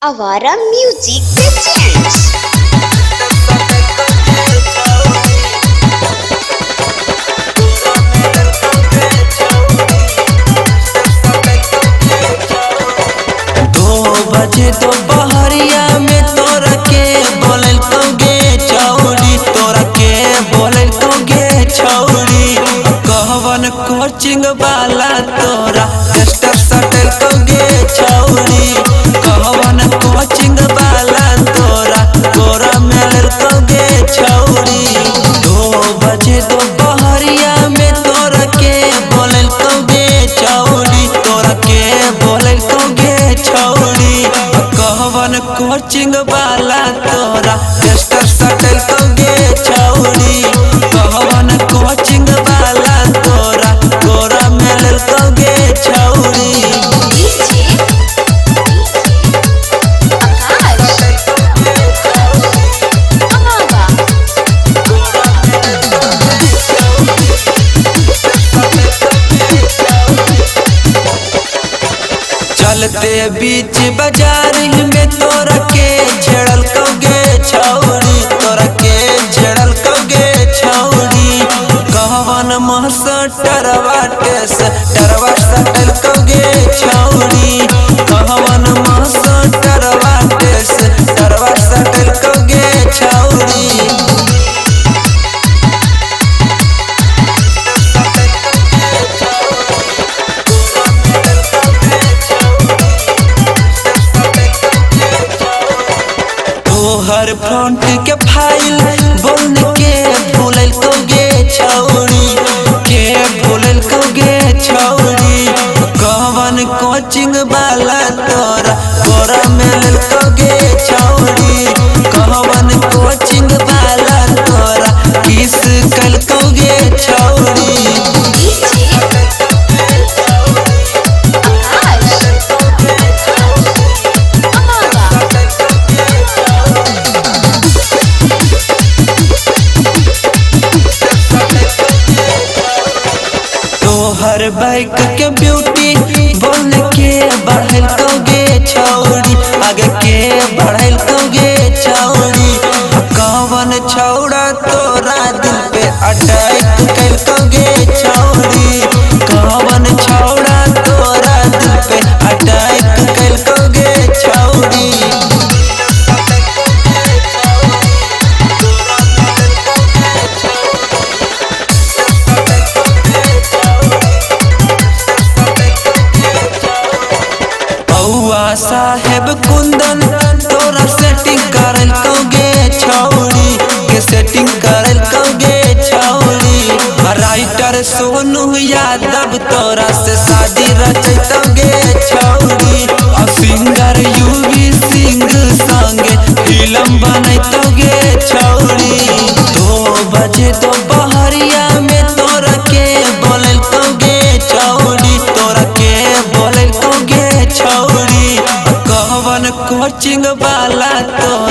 Awara Music presents. 2 बजे तो बहरिया में तोरा के बोलल कौगे छौरी, तोरा के बोलल कौगे छौरी। कहवन कोचिंग वाला तोरा टेस्टर सटल कौगे छौरी। कहवन कोचिंग वाला तोरा तोरा मिलल कौगे छौरी। 2 बजे तो बहरिया में तोरा के बोलल कौगे छौरी, तोरा के बोलल कौगे छौरी। कहवन कोचिंग वाला तोरा टेस्टर सटल कौगे छौरी। कहवन कोचिंग वाला तोरा तोरा मिलल कौगे छौरी। DJ Akash Amava. चलते बीच बाजार में तोरा के छेड़ल कौगे छौरी, तोरा के छेड़ल कौगे छौरी। कहवन महसटरवा टेस टरवा सटल कौगे छौरी। कहवन महसटरवा टेस टरवा सटल कौगे छौरी। तोहर फ्रंट के फाइल बोल के भूलल कौगे छौरी, के भूलल कौगे छौरी। कवन कोचिंग वाला तोरा तोरा मिलल कौगे छौरी। कवन कोचिंग वाला तोरा किस कल कौगे छौरी। DJ Akash Amava. तोहर बाइक के ब्यूटी बोल के बढ़ल कौगे छौरी, आगे के बढ़ल कौगे छौरी। कवन छौड़ा तोरा दिल पे अटैक कैल कौगे छौरी। कवन छौड़ा तोरा दिल पे अटैक कैल कौगे छौरी। बउआ साहेब कुंदन तोरा सेटिंग करल कौगे छौरी, के सेटिंग करल कौगे छौरी। राइटर सोनू यादव तोरा से शादी रचतौगे छौरी। आ सिंगर यूवी सिंह संगे फिल्म बनैतौगे छौरी। 2 बजे तो बहरिया में तोरा के बोलल कौगे छौरी, तोरा के बोलल कौगे छौरी। कहवन कोचिंग वाला तोरा